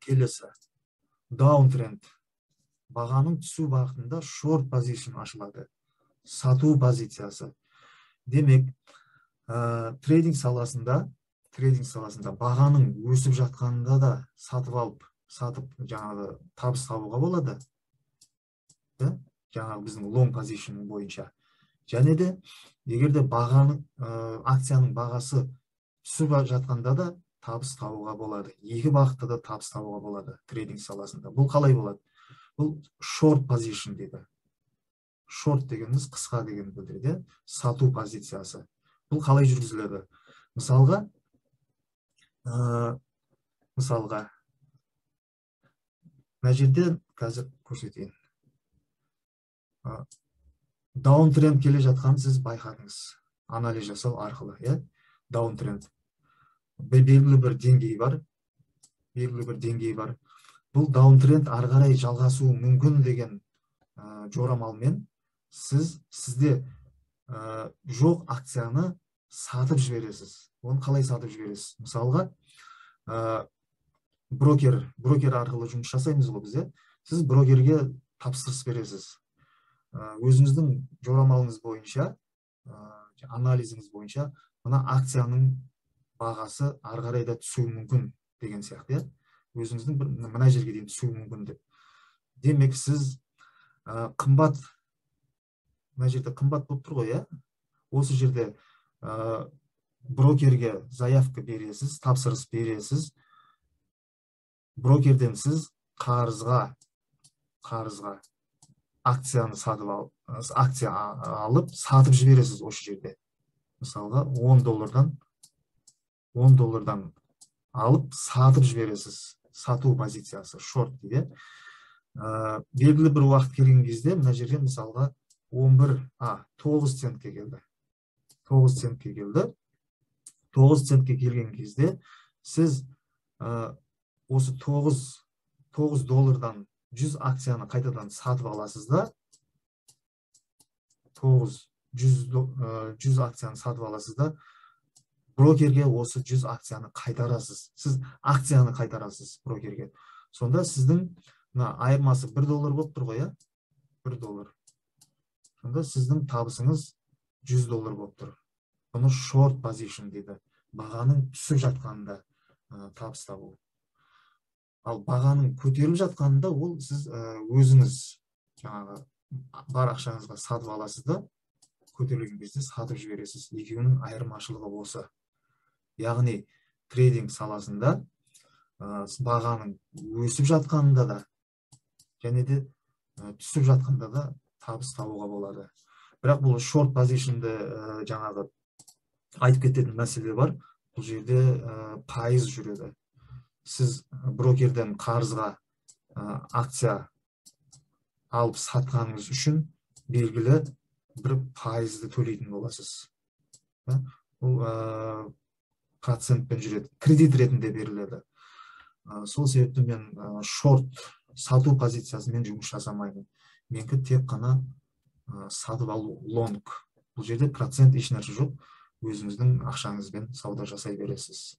Келесі даунтренд, бағаның түсу бағытында short position ашылады, сату позициясы. Демек, трейдинг саласында бағаның өсіп жатқанында да сатып алып, сатып, жаңағы табыс табуға болады да, жаңағы біздің long position бойынша. Және де егер де бағаның, акцияның бағасы түсіп жатқанда да табыс табуға болады. Екі бағытта да табыс табуға болады трейдинг саласында. Бұл қалай болады? Бұл short position дейді. Short дегеніміз қысқа деген білдіреді, сату позициясы. Бұл қалай жүргізіледі? Мысалға, мына жерде қазір көрсетейін. Даунтренд келе жатқанын сіз байқадыңыз анализ жасау арқылы, иә. Даунтренд, белгілі бір деңгей бар, белгілі бір деңгей бар. Бұл даунтренд ары қарай жалғасуы мүмкін деген жорамалмен сізде жоқ акцияны сатып жібересіз. Оны қалай сатып жібересіз? Мысалға, брокер арқылы жұмыс жасаймыз ғой біз, иә. Сіз брокерге тапсырыс бересіз, өзіңіздің жорамалыңыз бойынша, анализіңіз бойынша мына акцияның бағасы ары қарай да түсуі мүмкін деген сияқты, иә, өзіңіздің бір мына жерге дейін түсуі мүмкін деп. Демек, сіз қымбат, мына жерде қымбат болып тұр ғой, иә. Осы жерде брокерге заявка бересіз, тапсырыс бересіз. Брокерден сіз қарызға акцияны сатып ал, акция алып, сатып жібересіз осы жерде. Мысалға, 10 доллардан, 10 доллардан алып, сатып жібересіз. Сату позициясы, шорт дейді. Белгілі бір уақыт келген кезде мына жерге, мысалға, 11, а 9 центке келді, 9 центке келді. 9 центке келген кезде сіз осы 9 доллардан 100 акцияны қайтадан сатып аласыз да, 9 100, 100 акцияны сатып аласыз да, брокерге осы 100 акцияны қайтарасыз. Сіз акцияны қайтарасыз брокерге. Сонда сіздің мына айырмасы 1 доллар болып тұр ғой, иә, 1 доллар. Сонда сіздің табысыңыз 100 доллар болып тұр. Бұны short position дейді, бағаның түсіп жатқанында табыс табу. Ал бағаның көтеріліп жатқанында ол сіз өзіңіз жаңағы бар ақшаңызға сатып аласыз да, көтерілген кезде сатып жібересіз. Екеуінің айырмашылығы осы. Яғни трейдинг саласында бағаның өсіп жатқанында да және де түсіп жатқанда да табыс табуға болады. Бірақ бұл short position ді жаңағы айтып кететін мәселе бар. Бұл жерде пайыз жүреді. Сіз брокерден қарызға акция алып сатқаныңыз үшін белгілі бір пайызды төлейтін боласыз. Бұл процентпен жүреді, кредит ретінде беріледі. Сол себепті мен шорт, сату позициясымен жұмыс жасамаймын. Менікі тек қана сатып алу, лонг. Бұл жерде процент, ешнәрсе жоқ, өзіңіздің ақшаңызбен сауда жасай бересіз.